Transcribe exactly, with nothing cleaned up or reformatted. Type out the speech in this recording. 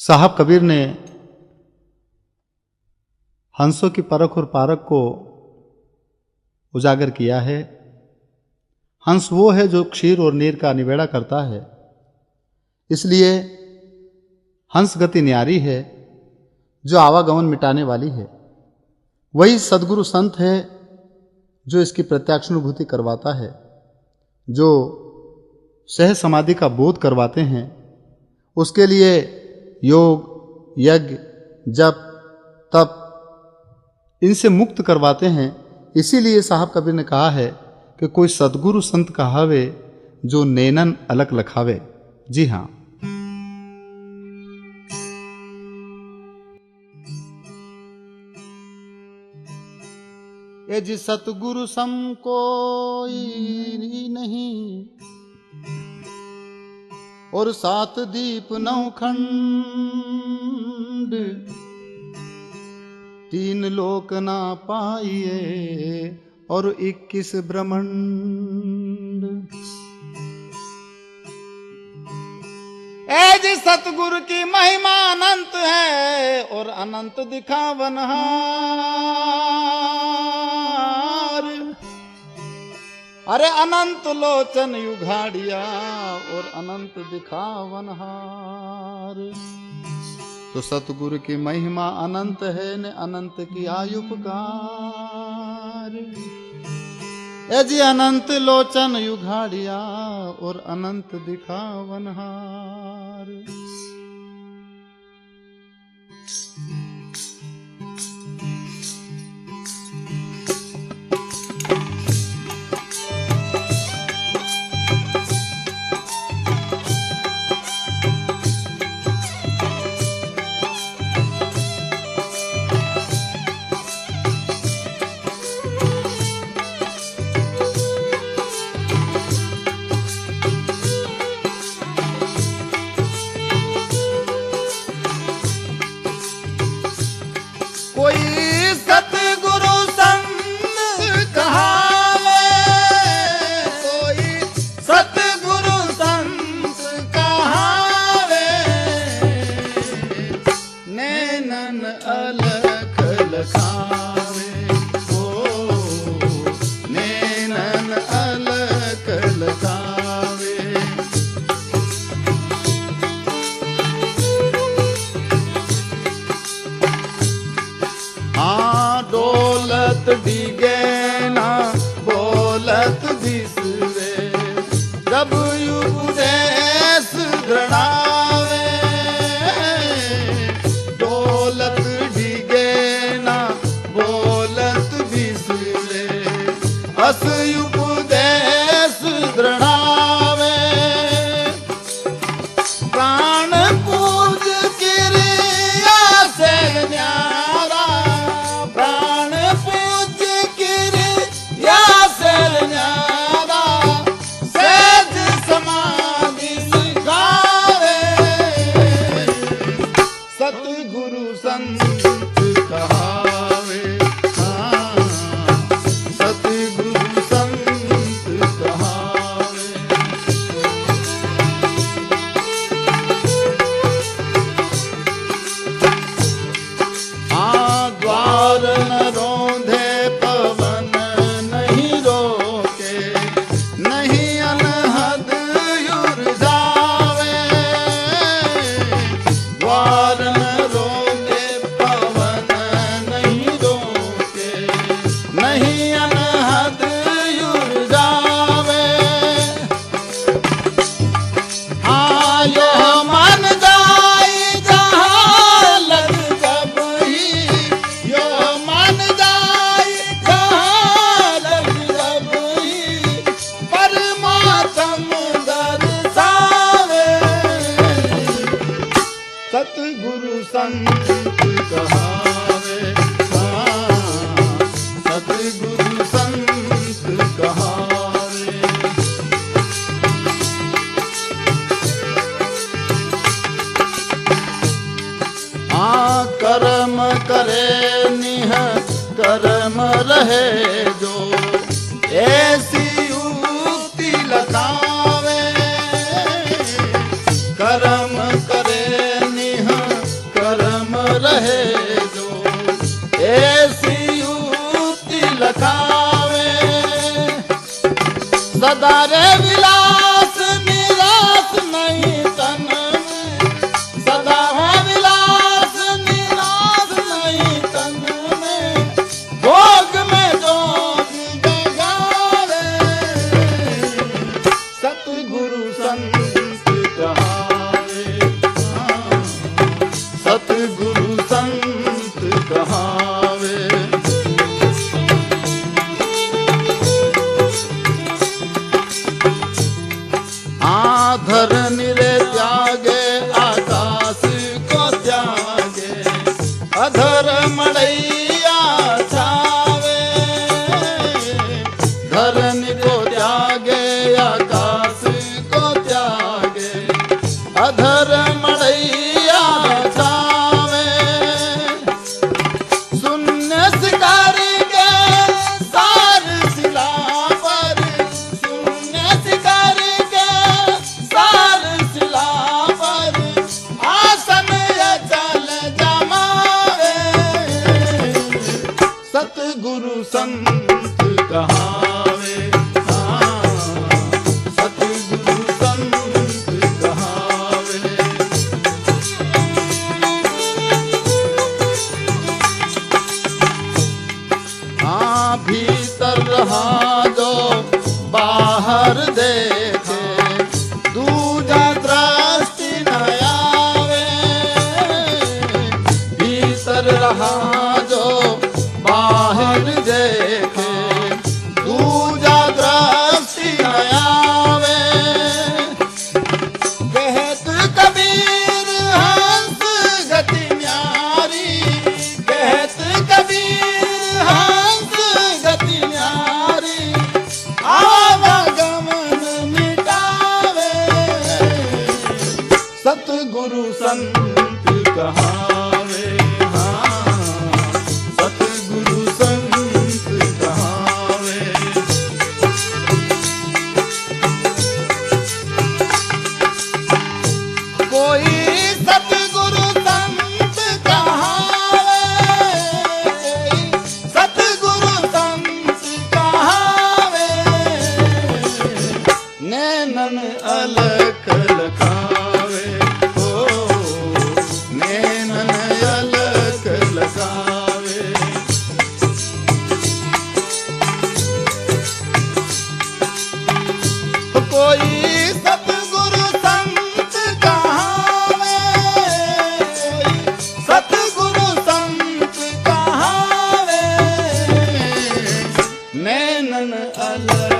साहब कबीर ने हंसों की परख और पारख को उजागर किया है। हंस वो है जो क्षीर और नीर का निबेड़ा करता है, इसलिए हंस गति न्यारी है जो आवागमन मिटाने वाली है। वही सद्गुरु संत है जो इसकी प्रत्यक्षानुभूति करवाता है, जो सह समाधि का बोध करवाते हैं। उसके लिए योग, यज्ञ, जप, तप, इनसे मुक्त करवाते हैं। इसीलिए साहब कबीर ने कहा है कि कोई सद्गुरु संत कहावे, जो नैनन अलख लखावे। जी हाँ। ए जी सतगुरु सम कोई नहीं, और सात दीप नौ खंड, तीन लोक ना पाइए और इक्कीस ब्रह्मांड। ए जी सतगुरु की महिमा अनंत है और अनंत दिखावनहार। अरे अनंत लोचन उघाड़िया और अनंत दिखावनहार। तो सतगुरु की महिमा अनंत है ने अनंत किया उपकार। ए जी अनंत लोचन उघाड़िया और अनंत दिखावनहार। कोई सतगुरु संत कहावे, कोई सतगुरु संत कहावे, नैनन अलख लखावे, ओ, नैनन अलख लखावे। हाँ, डोलत डिगे ना बोलत बिसरे, जब उपदेश गणावे। डोलत डिगे ना बोलत बिसरे, अस उपदेश गणावे। प्राण पूज किरिया से न्यारा, प्राण पूज किरिया से न्यारा, सेज समाधि सिखावे। सतगुरु संत कहावे, हाँ, सतगुरु संत कहावे। हाँ, द्वार न रोंधे पवन नहीं रोके, नहीं अनहद उर जावे। द्वार न रोंधे पवन नहीं रोके, नहीं अनहद उर जावे। हाँ, यो मन जाई जहाँ लग जब ही, यो मन जाई जहाँ लग जब ही, परमात्म दर्शावे। सतगुरु संत कहावे, हाँ, सतगुरु संत कहावे। हाँ, कर्म करे निह कर्म रहे जो, ऐसी उक्ति लखावे। कर्म करे निह संत कहावे, हाँ, सतगुरु संत कहावे। हाँ, भीतर रहा जो बाहर देखे, दूजा दृष्टि न आवे। भीतर रहा जो बाहर देखे, दूजा दृष्टि न आवे। कहत कबीर हंस गति न्यारी, कहत कबीर हंस गति न्यारी, आवागमन मिटावे। सतगुरु संत कहावे, हाँ, सतगुरु संत कहावे। कोई सतगुरु संत कहावे, सतगुरु संत कहावे। नैनन अलख लखावे, ओ, नैनन अलख लखावे। कोई सतगुरु संत कहावे, कोई सतगुरु संत कहावे, नैनन अलख